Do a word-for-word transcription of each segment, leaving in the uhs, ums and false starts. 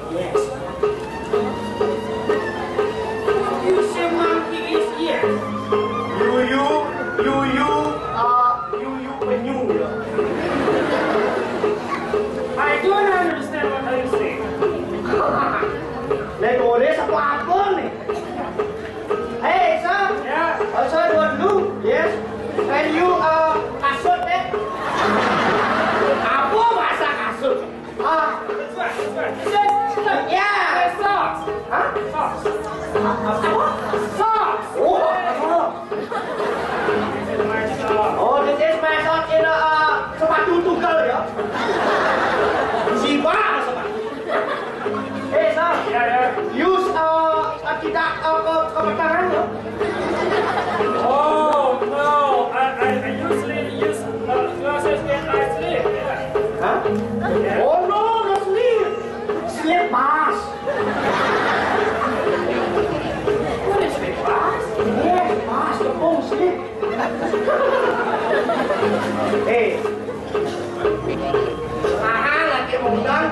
Yes. You say monkey is yes. Yuyu, yuyu, uh, yuyu penyu ya. I don't understand what are you saying. Lek ora sapa apa nih? Hey, sir. Ya. Oh, sir, what do? Yes. Can you, uh, kasut, eh? Apa bahasa kasut? Ah. This one, this one. This is, yeah. Socks. Hah? Socks. Apa? Socks. Oh, socks. This is my socks. Oh, this is my socks in, uh, sepatu tugal ya. Musibah sepatu. Eh, Sal. Ya, ya. Use, uh, uh, kita, uh, ke, ke pertengahan ya. Oh, no. I, I, I usually use, uh, glasses when I sleep. Yeah. Hah? Yeah. Oh, no, no sleep. Sleep pass. What is sleep pass? Yes, pass, the phone sleep. Eh. Mahal lagi mau undang.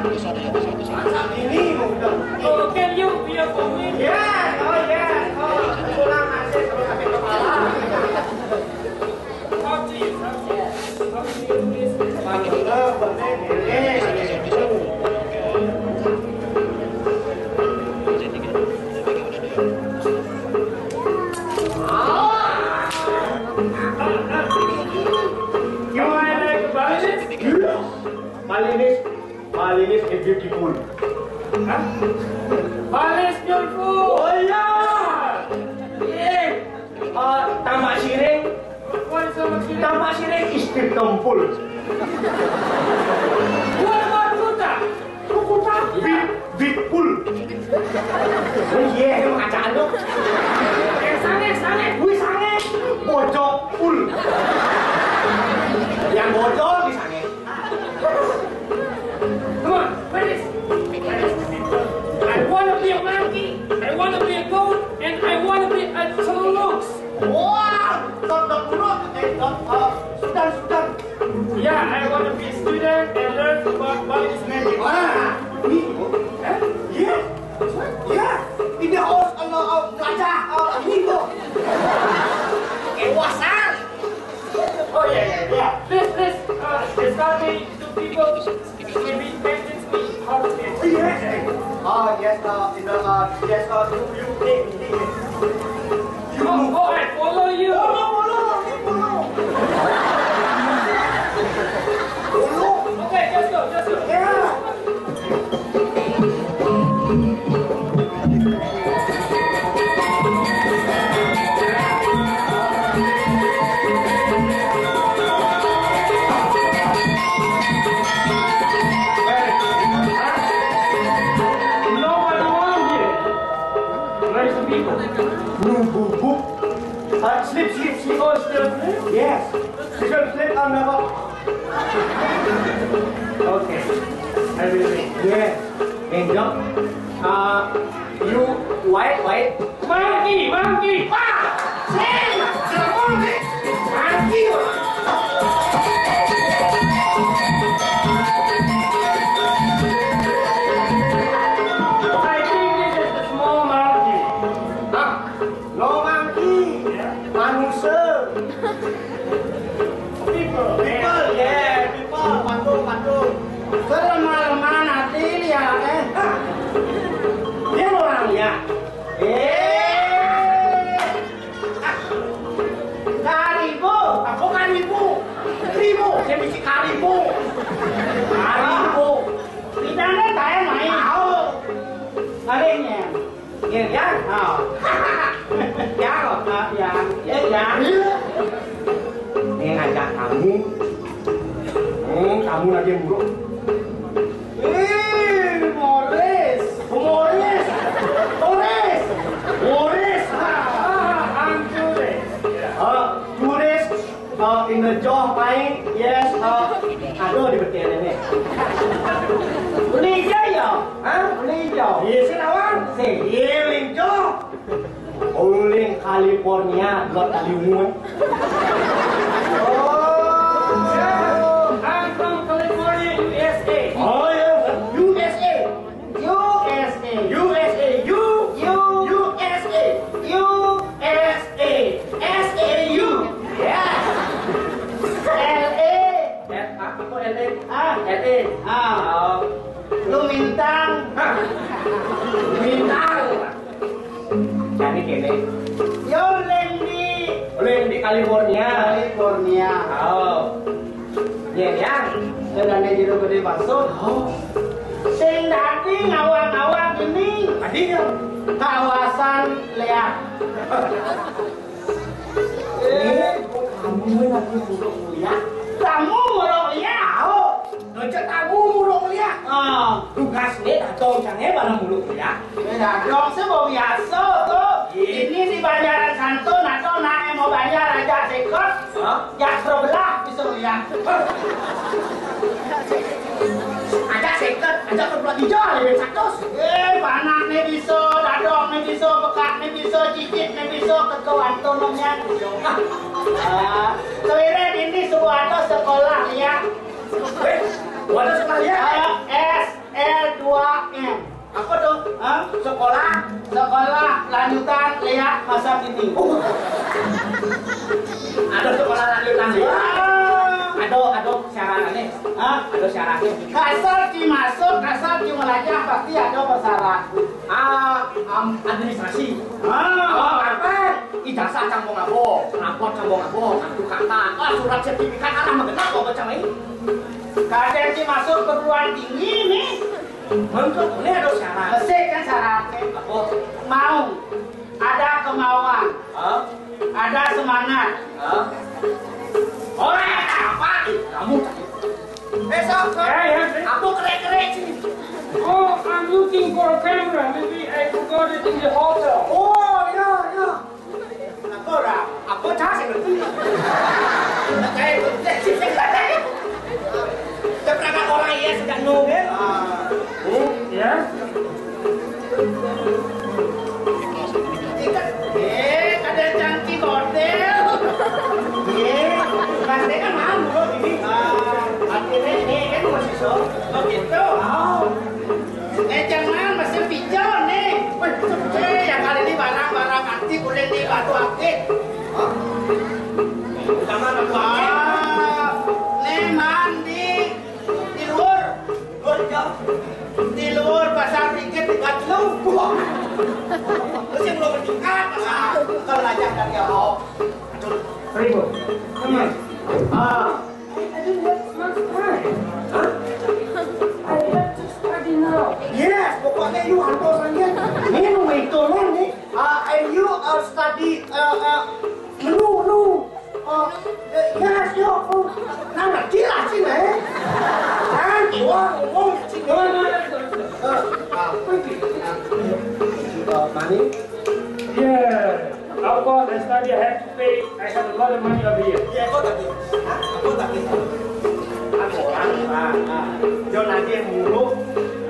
Masa ini mau undang. Oh, can you be a comedian? Yes, oh yes. Oh, pulang hasil kalau sakit kepala. How do you, how do you, how do you do this? Magelang, balik, ini, ini. You are like Balinese? Balinese, Balinese is beautiful. Huh? Balinese beautiful. Oh yeah. Yeah. Uh, tambah siring. What is tambah siring? Tambah siring is beautiful. What about Kuta? Kuta? Yeah. Bit, bitful. Oh iya, emang kacaan lu. Yang sange, sange. Wih, sange. Bojok full. Yang bojok di sange. Come on, where is, where is the people? I wanna be a monkey, I wanna be a goat, and I wanna be a Tulux. Wah, dot, dot, dot, eh, dot, eh, sudan, sudan. Yeah, I wanna be a student and learn about Balinese magic. Wah, ini, eh? Iya, iya. Ini harus kalau, eh, belajar, eh, ini, Bu. Kayak wasan. Oh, yeah, yeah, yeah. Please, please, uh, describe me to people. Maybe can teach me how to dance. Yes. Ah, yes, uh, in the, uh, yes, uh, you, you, me, me, me. Oh, oh, I follow you. Follow, follow, follow. Follow. Okay, just go, just go. Yeah. Nobody want here. Where is the people? Nunggu, bu. Uh, sleep, sleep, sleep. Oh, still sleep? Yes. You can sleep on the box. Okay. I will wait. Yes. Angel. Uh, you white, white. Monkey, monkey. Ah! Sing! Monkey! Monkey! I think this is the small monkey. Huh? No monkey. Yeah. Manusia. People. People, yeah, people. Patung, patung. Selemah-lemah nanti lihat, eh. Dia orang lihat. Eh. Karibu, aku karibu. Ribu, saya bisi karibu. Karibu. Tidak ada saya main. Tahu. Kalinya. Iya, ya? Oh. Ya, kok, Kak, ya. Ya, ya. Ini ngajak kamu. Hmm, kamu lagi yang buruk. Eh, Morris. Morris. Morris. Morris. Ah, I'm Julius. Ah, Julius. Uh, in the jaw, pain, yes, uh, aduh, di betis ini. Boleh aja ya? Hah? Boleh aja? Iya, sih, lawan. Sih, iya, linjo. Uling California, buat kali umum. Oh. I'm from California, U S A. Oh, iya, U S A. You Ini. Yo, Lendi. Lendi California. California. Oh. Iya, ya. Sedang di jero gede bakso. Oh. Sing dadi ngawang-ngawang ini. Tadi ya. Kawasan Leak. Eh, kamu lagi muluk kuliah? Kamu muluk kuliah? Oh. Ngecek tamu muluk kuliah. Ah, tugasné dadong cangé barang muluk kuliah. Eh, dadong sih mau biasa tuh. Ini di Banjaran Santun atau naik mau banjar aja sekot. Hah? Jak sebelah bisa kuliah. Aja sekot, aja sebelah hijau lebih satu. Eh, panak nih bisa, dadong nih bisa, bekak nih bisa, cicit nih bisa, ketuan tunungnya. Ah, kelirin ini sebuah sekolah ya. Eh, waduh, sekolah liat. Eh, S L dua M. Apa tuh? Hah? Sekolah? Sekolah lanjutan liat masa kini. Oh. Ada sekolah lanjutan liat. Ah. Ada, ada syaratnya. Hah? Ada syaratnya. Asal ci masuk, asal ci melajah pasti ada persyaratan. Ah, am, administrasi. Ah. Oh, apa? Ijazah cang mau ngabo, rapot cang mau ngabo, kartu kata, ah, surat sertifikat, alah menggenap kok cang ini. Kadang sih masuk perguruan tinggi nih. Untuk ini ada syarat. Mesti kan syaratnya. Apa? Mau. Ada kemauan. Hah? Ada semangat. Hah? Oh, apa? Ih, kamu tadi. Eh, sok, sok. Ya, ya, sih. Apa kerek-kerek sih? Oh, I'm looking for a camera. Maybe I forgot it in the hotel. Oh, ya, ya. Apa ora? Apa cah sing ngerti? Kayak sip sing ngerti. Keterangan orang iya sudah nunggu. Ah. Oh, ya. Eh, ada cantik hotel. Eh, pasti kan malu loh ini. Ah, artinya ini kan masih so. Oh gitu. Oh. Eh, jangan, masih pinjol nih. Wih, eh, yang kali ini barang-barang antik, boleh di batu aktif. Hah? Jangan batu aktif. Ah, nih, Man, di, di luar. Luar jauh. Di luar pasar ringgit di Batu. Wah. Terus yang belum bertingkat, masa kalau aja kan dia mau. Aduh. Seribu. Teman. Ah. I, I didn't have much time. Hah? I had to study now. Yes, pokoknya you harus lagi. Ini mau itu nih. Uh, and you uh, study uh, uh, menu, menu. Uh, uh, yes, you. Uh, nah, nah, gila sih, nih. Kan, gua ngomong sih. Uh, uh, uh, money? Yeah. Of course, I study, I have to pay. I have a lot of money over here. Iya, kok tapi? Hah? Kok tapi? Aku orang, ah, ah. Yo nanti yang mulu.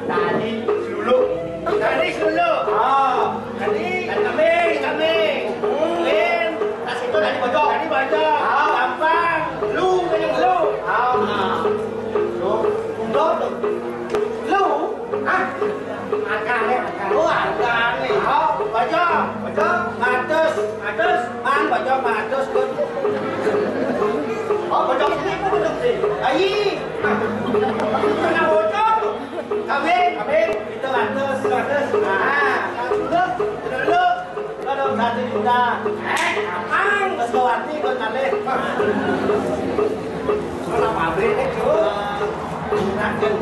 Tadi dulu. Tadi dulu. Ah, tadi. Tadi kami, kami. Hmm. Lin, tas itu tadi bocor. Tadi bocor. Ah. Gampang. Lu, lu. Ah. Lu. Lu. Lu. Hah? Hargane, hargane. Oh, hargane. Oh, baca, baca. Matus, matus. Man, baca matus, Gun. Oh, baca sini apa duduk sih? Ayi. Kena bocor. Kawin, kawin. Itu matus, matus. Nah, dulu, dulu. Kalau satu juta. Eh, apaan? Mas Kawati, kau ngalih. Kalau pabrik itu. Nah, kan.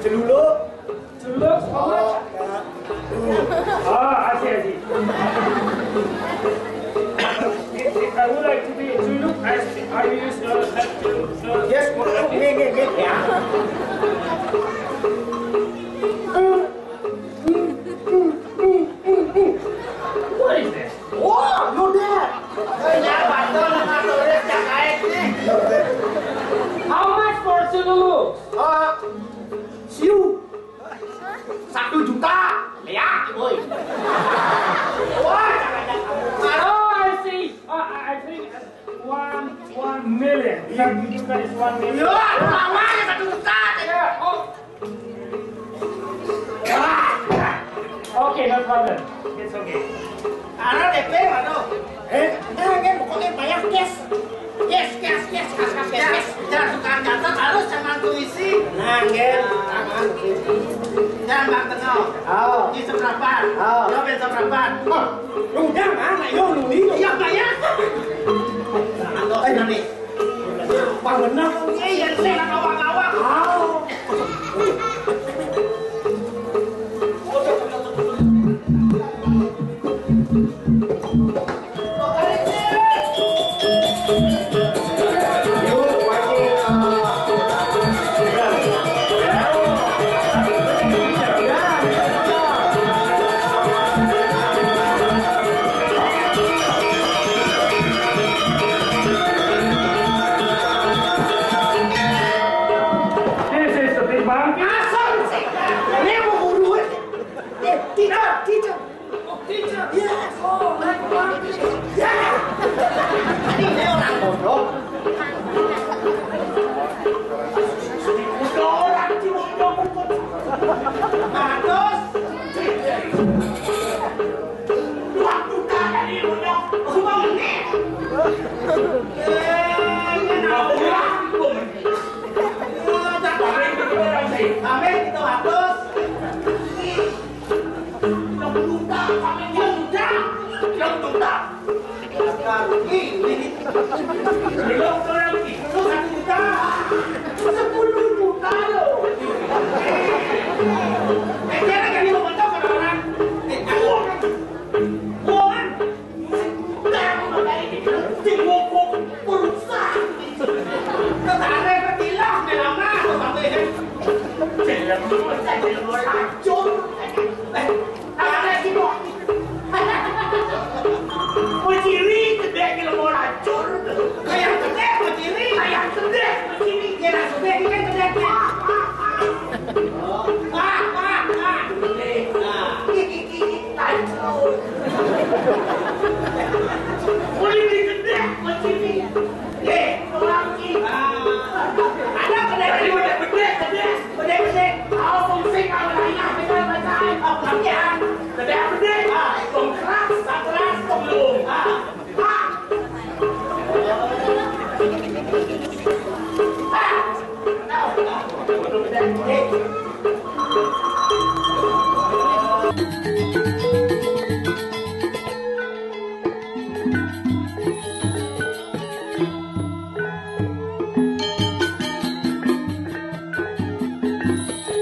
Celuluk. Celuluk, how much? Ah, I see, I see. I would like to be celuluk. I, I use uh, that to, to Yes, nggih, nggih, nggih, ya. What is this? Wah, lu deh. Kaya bantal nang tulis yang kait nih. How much for celuluk? Ah, siu. Satu juta. Lihat, boy. Wah, jangan-jangan. Oh, I see. Uh, I I think one one million. Satu juta is one million. Ya, namanya satu juta. Yeah, oh. Okay, no problem. It's okay. Ada D P, aduh. Eh, jangan, pokoknya bayar cash. Cash, cash, cash, cash, cash, cash, cash. Jangan suka catat, harus sama tuisi. Nah, nggih. Jangan tengok. Oh. Ini seberapa? Oh. Lo main seberapa? Oh. Lu jangan, ayo lu ini. Iya, Pak, ya. Lo eh, sana nih. Pak, benar. Iya, iya, saya awak-awak. Oh. This is the big monkey. Asal sih. Ini mau guru. Eh, tidak, tidak. Yes. Oh, my God. Yeah. Ini orang bodoh. Orang bodoh. Bagus. Waktu kali bodoh. Bodoh ini. Eh, kenapa? Kami kita bagus. Yang buta, yang buta, yang buta. Ini. Belum orang itu satu juta. Sepuluh juta loh. Eh, dia lagi mau potong orang. Eh, aku orang. Orang. Buta, orang ini. Si bokok, perusak. Tertarik, berkilah, melama, apa-apa, ya kan? Jangan, jangan, hancur. Eh, Arek iki kok. Wong ciri cedek iki lho ora hancur. Kayak cedek wong ciri. Kayak cedek wong ciri. Ya ra cedek iki kan cedek. Ah, ah, ah. Iki, iki, iki, hancur. Wong ciri cedek wong ciri.